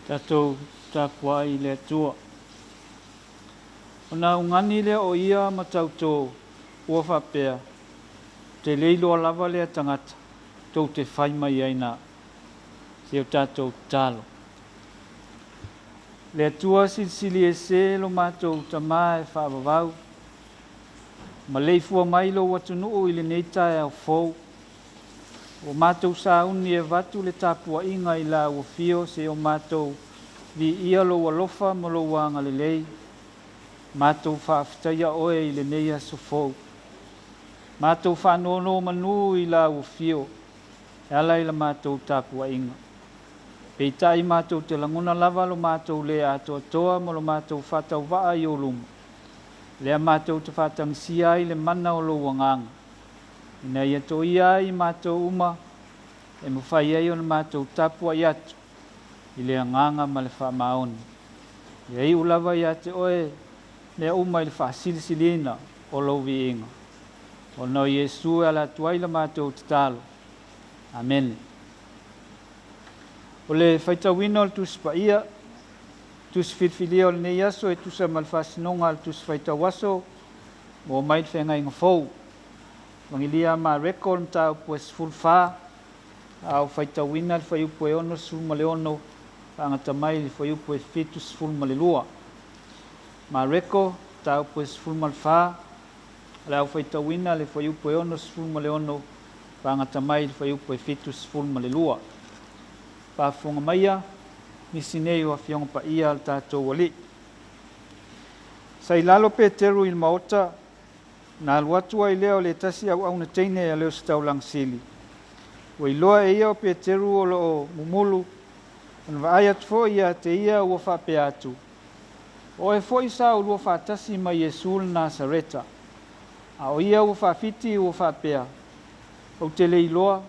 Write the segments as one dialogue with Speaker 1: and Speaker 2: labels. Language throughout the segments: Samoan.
Speaker 1: Tatou tapuai i le Atua. Ona augani lea o ia ma tautō, ua faapea, Ou te le iloa lava lea tagata tou te fai mai ai na. Se o tatou tatalo. Le Atua Silisili Ese lo matou Tama e faavavau, maleifua mai lou atunuu i lenei taeao fou. Ua matou sauni e avatu le tapuaiga i lau afio seia o matou viia lou alofa ma lou agalelei. Matou faafetaia oe i lenei aso fou. Matou faanonomanu i lau afio e ala i la matou tapuaiga. Peitai matou te lagona lava lo matou le atoatoa ma lo matou faatauvaa i ou luma, lea matou te faatagisia ai le mana o lou Agaga, ina ia toia ai i matou uma e mafai ai ona matou tapuai atu i le agaga ma le faamaoni. Ia iu lava ia te oe mea uma i le faasilisiliina o lou viiga. Ona o Iesu e ala atu ai la matou tatalo. Amene. O le faitauina o le Tusi Paia, Tusi Filifilia o lenei aso e tusa ma le faasinoga a le Tusi Faitau Aso mo mai le Feagaiga Fou. Evagelia a Mareko o le mataupu e 14, a o faitauina le fuaiupu e 66 faagata mai le fuaiupu e 72. Mareko, mataupu e 14, o le a faitauina le fuaiupu e 66 faagata mai le fuaiupu e 72. Faafofoga maia, nisi nei o Afioga Paia a le tatou Alii. Sa i lalo Peteru i le maota, na alu atu ai lea o le tasi auauna teine a le Ositaulaga Sili. Ua iloa e ia o Peteru o lo o mumulu, ona vaai atu foi ia te ia ua faapea atu, O oe foi sa oulua faatasi ma Iesu le Nasareta. A o ia ua faafiti ua faapea, Ou te le iloa,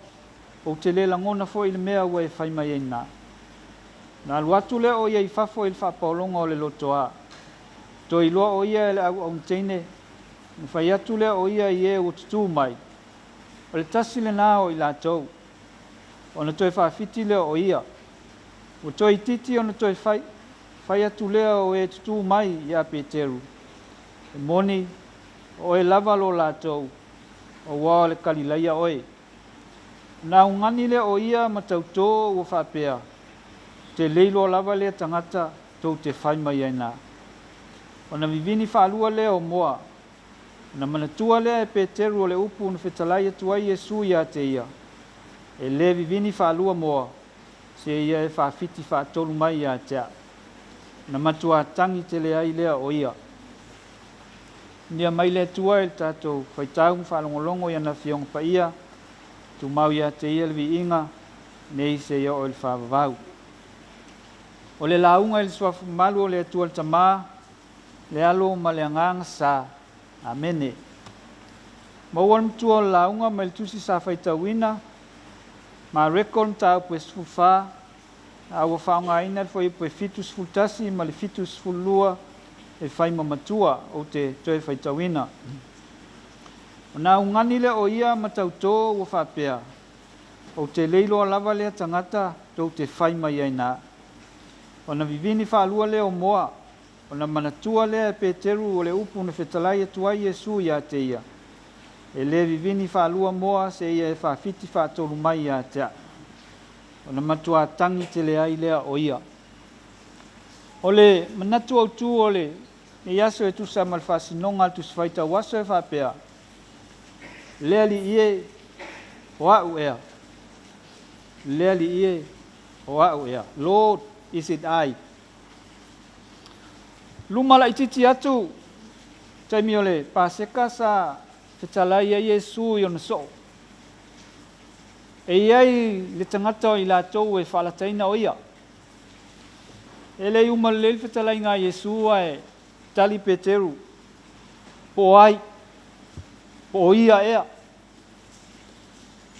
Speaker 1: ou te le lagona foi i le mea ua e fai mai ai na. Ona alu atu lea o ia i fafo i le faapaologa o le lotoa. Toe iloa o ia e le auauna teine, ona fai atu lea o ia i e ua tutū mai, O le tasi lena o i latou. Ona toe faafiti lea o ia. Ua toe itiiti ona toe fai, fai atu lea o e tutū mai iā Peteru, E moni, o oe lava lo latou, auā o le Kalilaia oe. Ona augani lea o ia ma tautō ua faapea, Te leiloa lava lea tagata tou te fai mai ai na. Ona vivini faalua lea o moa. Ona manatua lea e Peteru o le upu na fetalai atu ai Iesu iā te ia, E le vivini faalua moa, seia e faafiti faatolu mai iā te au. Ona matuā tagi tele ai lea o ia. Nia mai le Atua i le tatou faitau ma faalogologo i ana Afioga Paia, tumau ia te Ia le viiga, nei seia oo i le faavavau. O le lauga i le Suafa Mamalu o le Atua le Tama, le Alo ma le Agaga Sa. Amene. Maua le matua o le lauga mai le tusi sa faitauina, Mareko le mataupu e 14, a ua faaaogaina le fuaiupu e 71 ma le 72 e fai ma matua, ou te toe faitauina. Ona augani lea o ia ma tautō ua faapea, Ou te le iloa lava lea tagata tou te fai mai ai na. Ona vivini faalua lea o moa, ona manatua lea e Peteru o le upu na fetalai atu ai Iesu ia te ia, E le vivini faalua moa seia e faafiti faatolu mai ia te au. Ona matuā tagi tele ai lea o ia. O le manatu autū o lenei aso e tusa ma le faasinoga a le Tusi Faitau Aso e faapea, Le Alii e, o a'u ea. Le Alii e, o a'u ea. Lord, is it I? Luma laitiiti atu, taimi o le Paseka sa fetalai ai Iesu i ona soo. E i ai le tagata o i latou e faalataina o ia. E le i uma lelei le fetalaiga a Iesu ae tali Peteru, Po o ai? Po o ia ea?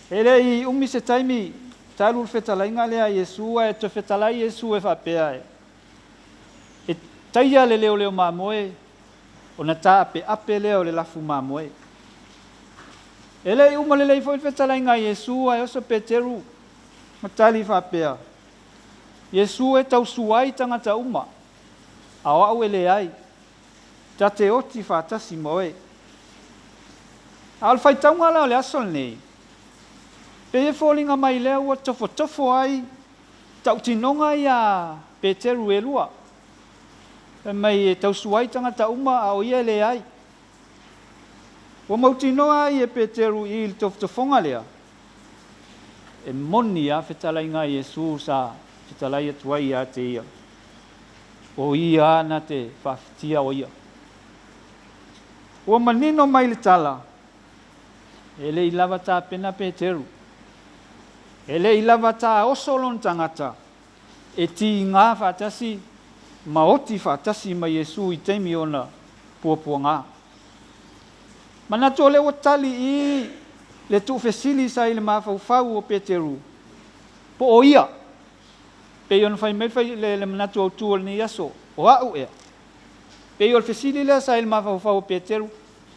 Speaker 1: E le i umi se taimi talu le fetalaiga lea a Iesu ae toe fetalai Iesu e faapea e, E taia le leoleo mamoe ona taapeape lea o le lafu mamoe. E le i uma lelei foi le fetalaiga a Iesu ae oso Peteru ma tali faapea, Iesu e tausua ai tagata uma, a o au e leai, ta te oti faatasi ma oe. A o le faitauga la o le aso lenei, pei e foliga mai lea ua tofotofo ai tautinoga ia a Peteru e lua, fai mai e tausua ai tagata uma a o ia e leai. Ua mautinoa ai e Peteru i le tofotofoga lea, e moni lava fetalaiga a Iesu sa fetalai atu ai ia te ia, o ia lava na te faafetia o ia. Ua manino mai le tala, e le i lava tapena Peteru, e le i lava taoso lona tagata e tiga faatasi ma oti faatasi ma Iesu i taimi o ona puapuaga. Manatu o lea ua tali i le tuufesili sa i le mafaufau o Peteru, po o ia, pei ona fai mai le manatu autu o lenei aso, o au ea? Pei o le fesili lea sa i le mafaufau o Peteru,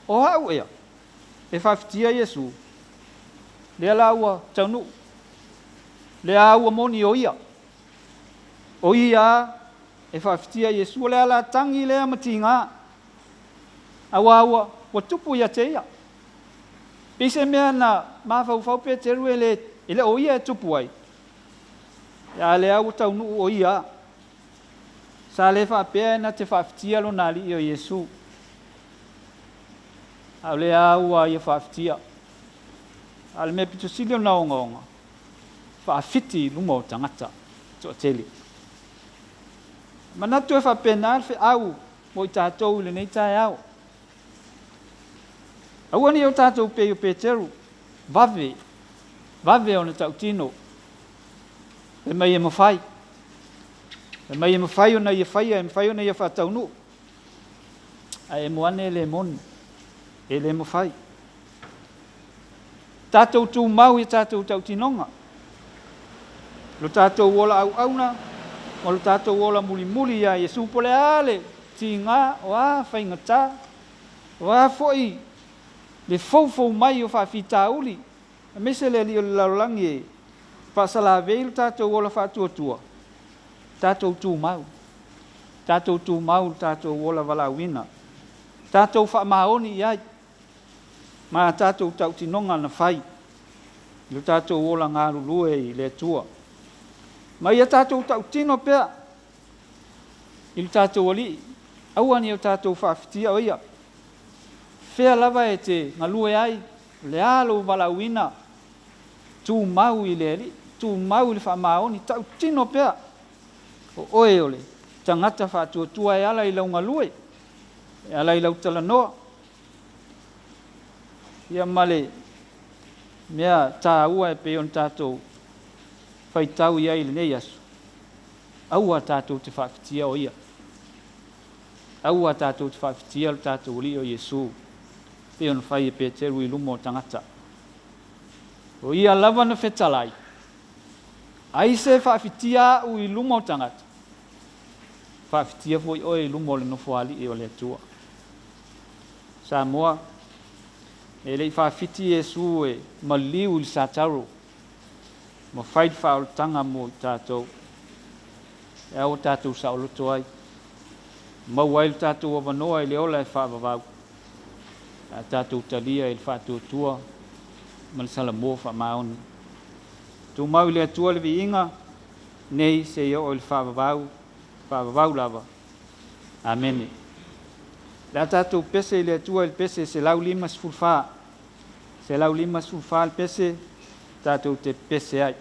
Speaker 1: o au ea? E faafetia Iesu, lea la ua taunuu, lea ua moni o ia. O ia e faafetia Iesu, o le alatagi lea ma tiga, aua ua, ua tupu ia te ia. Pei se mea na mafaufau Peteru e le, e le o ia e tupu ai, a lea ua taunuu o ia. Sa le faapea e na te faafetia lona alii o Iesu. A o lea ua ia faafetia. A o le mea pito sili ona ogaoga, faafiti i luma o tagata toatele. Manatu e faapena le feau mo i tatou i lenei taeao. Aua ne i o tatou pei o Peteru, vave, vave ona tautino, fai mai e mafai, fai mai e mafai ona ia faia, e mafai ona ia faataunuu, ae emo ane e le moni, e le mafai. Tatou tumau i tatou tautinoga, lo tatou ola auauna, ma lo tatou ola mulimuli iā Iesu, po o le a le tiga, o a faigata, o a foi le foufou mai o faafitauli, aemaise le alii o le lalolagi e faasalavei lo tatou ola faatuatua, tatou tumau, tatou tumau lo tatou ola valaauina, tatou faamaoni i ai ma a tatou tautinoga na fai i lo tatou ola galulue i le Atua. Ma ia tatou tautino pea i lo tatou Alii, aua ne i o tatou faafetia o ia. Fea lava e te galue ai, o le a lou valaauina, tumau i le Alii, tumau i le faamaoni, tautino pea o oe o le tagata faatuatua e ala i lau galue, e ala i lau talanoa. Ia ma le mea taua e pei ona tatou faitau i ai i lenei aso, aua tatou te faafetia o ia. Aua tatou te faafetia lo tatou Alii o Iesu, pei ona fai e Peteru i luma o tagata. O ia lava na fetalai, ai se faafetia au i luma o tagata, faafetia foi oe i luma o le Nofoalii o le Atua. Samoa, e le i faafiti Iesu e maliu i le sataro ma fai le faaolataga mo i tatou, e ao tatou saoloto ai, maua ai le tatou avanoa i le ola e faavavau, a tatou talia i le faatuatua ma le salamo faamaoni. Tumau i le Atua le viiga, nei seia oo i le faavavau, faavavau lava. Amene. Le a tatou pese i le Atua i le pese 154, 154 le pese, tatou te pese ai.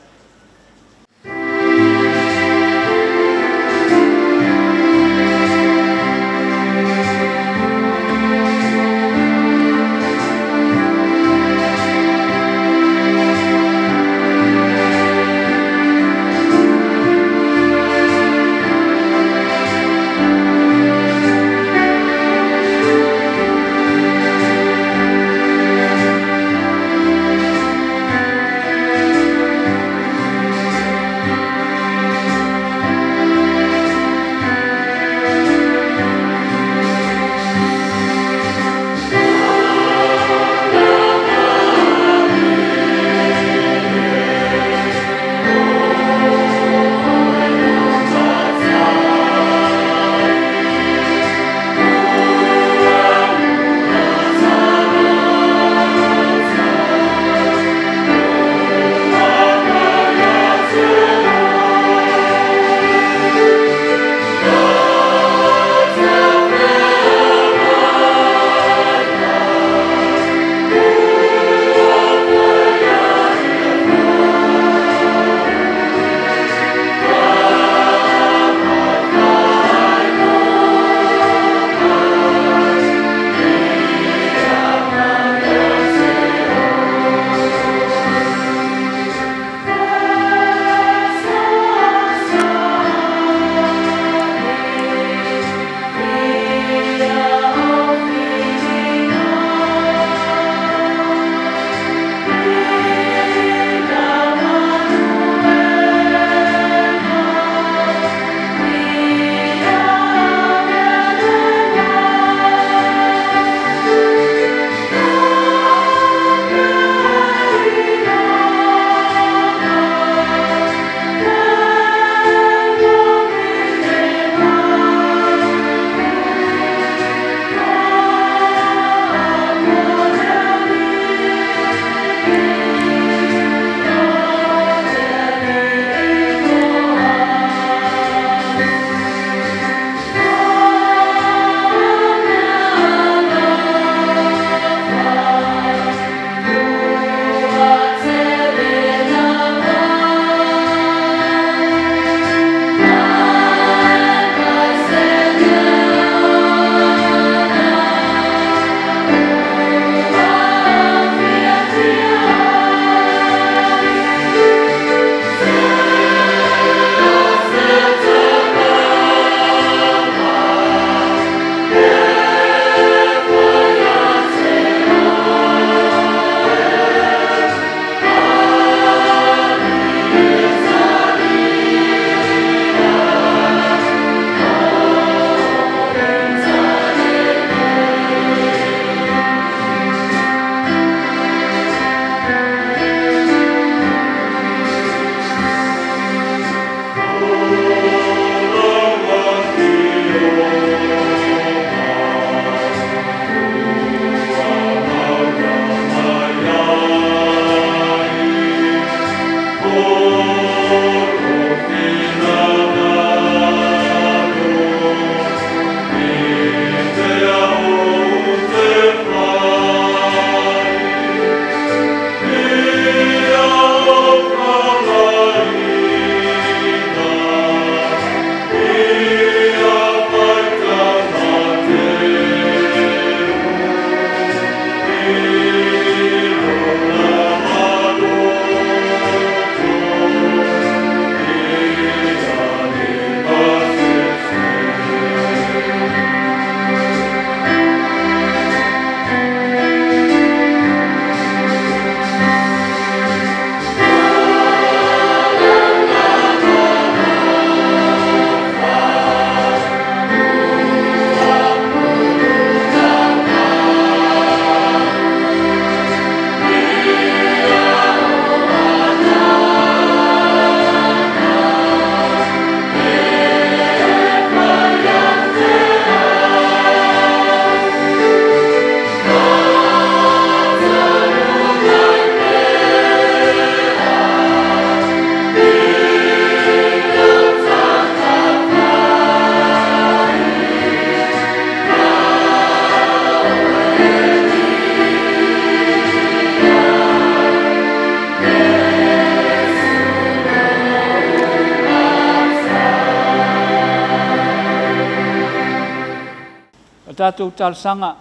Speaker 1: tatou talosaga,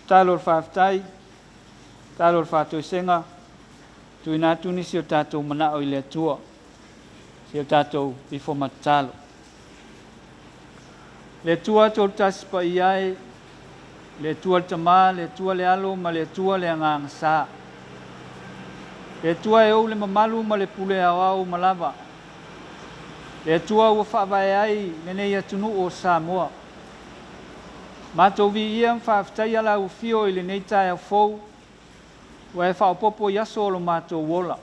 Speaker 1: tatalo o le faafetai, tatalo o le faatoesega, tuuina atu nisi o tatou manao i le Atua, si o tatou ifo ma tatalo. Le Atua Toatasi Paia e, le Atua le Tama, le Atua le Alo ma le Atua le Agaga Sa. Le Atua e ou le mamalu ma le pule aoao uma lava. Le Atua ua faavae ai lenei atunuu o Samoa. Matou viia ma faafetaia lau afio i lenei taeao fou, ua e faaopoopo i aso o lo matou ola.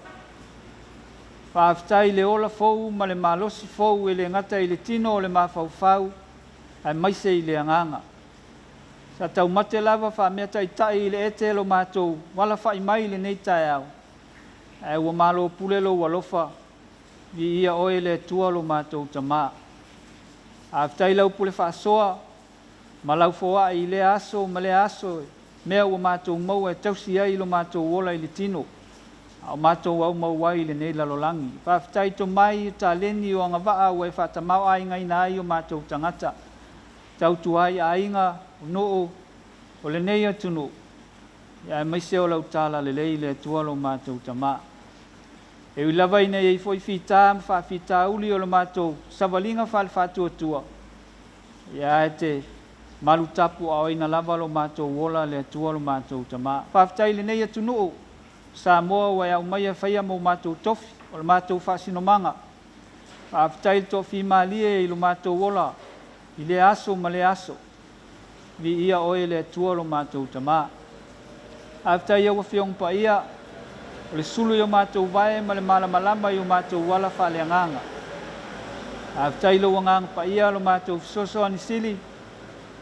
Speaker 1: Faafetai i le ola fou ma le malosi fou e le gata i le tino o le mafaufau, aemaise i le agaga. Sa taumate lava faameataitai i le ete lo matou alafa'i mai i lenei taeao, ae ua malo pule lou alofa, viia oe le Atua lo matou Tamā. Faafetai i lau pule faasoa ma lau foai i lea aso ma lea aso, mea ua matou maua e tausi ai lo matou ola i le tino, a o matou aumau ai i lenei lalolagi. Faafetai tomai, o taleni, o agavaa ua e faatamāo'aigaina ai o matou tagata, tautua ai aiga, o nuu, o lenei atunuu, aemaise o lau talalelei le Atua lo matou Tamā. E ui lava ina i ai foi fitā ma faafitauli o le matou savaliga faale-faatuatua, ia ae te malu tapuaaoina lava lo matou ola le Atua lo matou Tamā. Faafetai i lenei atunuu Samoa ua e aumaia e faia mo matou tofi, o le matou faasinomaga. Faafetai i le toafimalie i lo matou ola i lea aso ma lea aso. Viia oe le Atua lo matou Tamā. Faafetai i au Afioga Paia, o le sulu i o matou vae ma le malamalama i o matou ala faaleagaga. Faafetai i lou Agaga Paia lo matou fesoasoani sili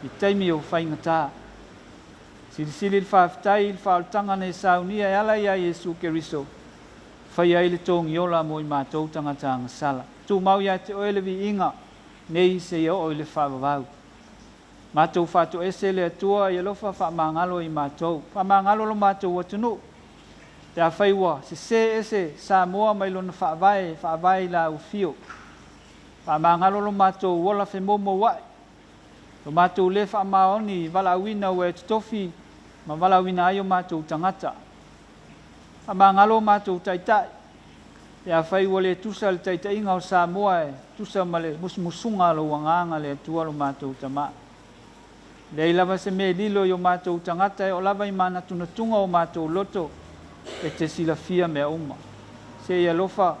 Speaker 1: i taimi o faigatā. Silisili le faafetai i le faaolataga na e saunia e ala iā Iesu Keriso, faia ai le togiola mo i matou tagata agasala. Tumau ia te oe le viiga nei seia oo i le faavavau. Matou faatoese le Atua i alofa faamagalo i matou. Faamagalo lo matou atunuu. Pe afai ua sesē ese Samoa mai lona faavae e faavae i lau afio. Faamagalo lo matou ola femoumoua'i, lo matou le faamaoni i valaauina ua e totofi ma valaauina ai o matou tagata. Faamagalo o matou taitai, pe afai ua le tusa le taitaiga o Samoa e tusa ma le musumusuga a lou Agaga le Atua lo matou Tamā. E leai lava se mea e lilo i o matou tagata e oo lava i manatunatuga o matou loto e te silafia mea uma. Se i alofa,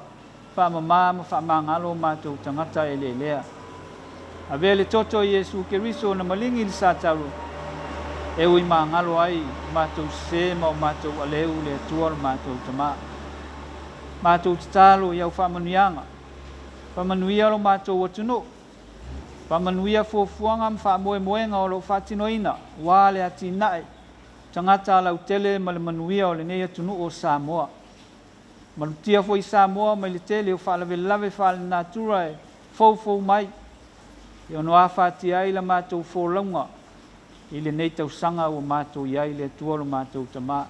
Speaker 1: faamamā ma faamagalo o matou tagata e lelea. Avea le toto i Iesu Keriso na maligi i le satauro, e ui magalo ai o matou sesē ma o matou aleu le Atua lo matou Tamā. Matou tatalo i au faamanuiaga, faamanuia lo matou atunuu, faamanuia fuafuaga ma faamoemoega o lo o faatinoina aua le atinae tagata lautele ma le manuia o lenei atunuu o Samoa. Malutia foi Samoa mai le tele o faalavelave faalenatura e foufou mai, e ono afatia ai la matou folauga i lenei tausaga ua matou i ai le Atua lo matou Tamā.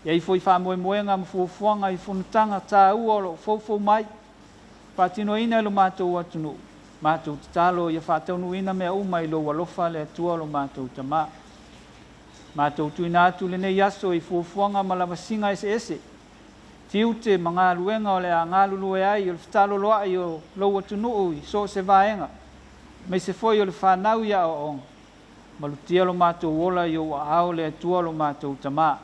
Speaker 1: E i ai foi faamoemoega ma fuafuaga i fonotaga taua o lo o foufou mai, faatinoina e lo matou atunuu, matou tatalo ia faataunuuina mea uma i lou alofa le Atua lo matou Tamā. Matou tuuina atu lenei aso i fuafuaga ma lavasiga eseese, tiute ma galuega o le a galulue ai o le fetaloloa'i o lou atunuu i so o se vaega, aemaise foi o le fanau i aoaoga, malutia lo matou ola i ou aao le Atua lo matou Tamā.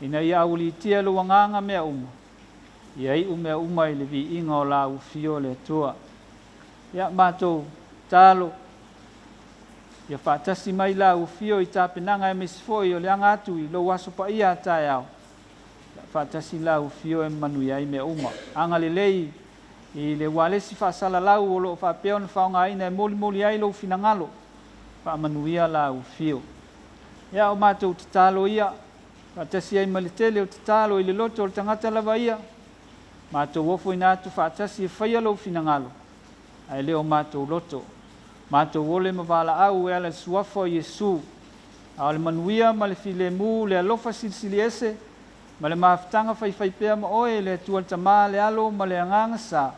Speaker 1: Ina ia aualiitia lou Agaga mea uma, ia iu mea uma i le viiga o lau afio le Atua. Ia matou tatalo, ia faatasi mai lau afio i tapenaga aemaise foi o le aga atu i lou aso paia a taeao, ia faatasi lau afio e manuia ai mea uma. Agalelei i le ualesi faasalalau o lo o faapea ona faaaogaina e molimoli ai lou finagalo, faamanuia lau afio. Ia o matou tatalo ia, faatasi ai ma le tele o tatalo i le loto o le tagata lava ia, matou ofoina atu faatasi e faia lou finagalo, ae le o matou loto. Matou ole ma valaau e ala i le suafa o Iesu, a o le manuia ma le filemu, le alofa silisili ese, ma le mafutaga faifaipea ma oe le Atua le Tamā, le Alo ma le Agaga Sa,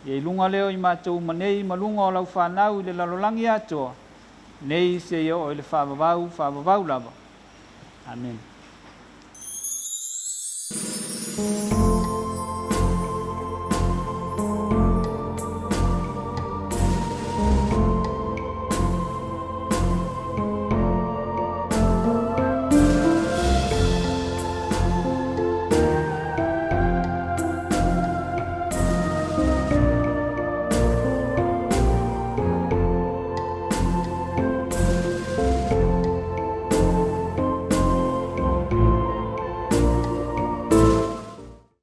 Speaker 1: ia i luga lea o i matou uma nei ma luga o lau fanau i le lalolagi atoa, nei seia oo i le faavavau faavavau lava. Amene.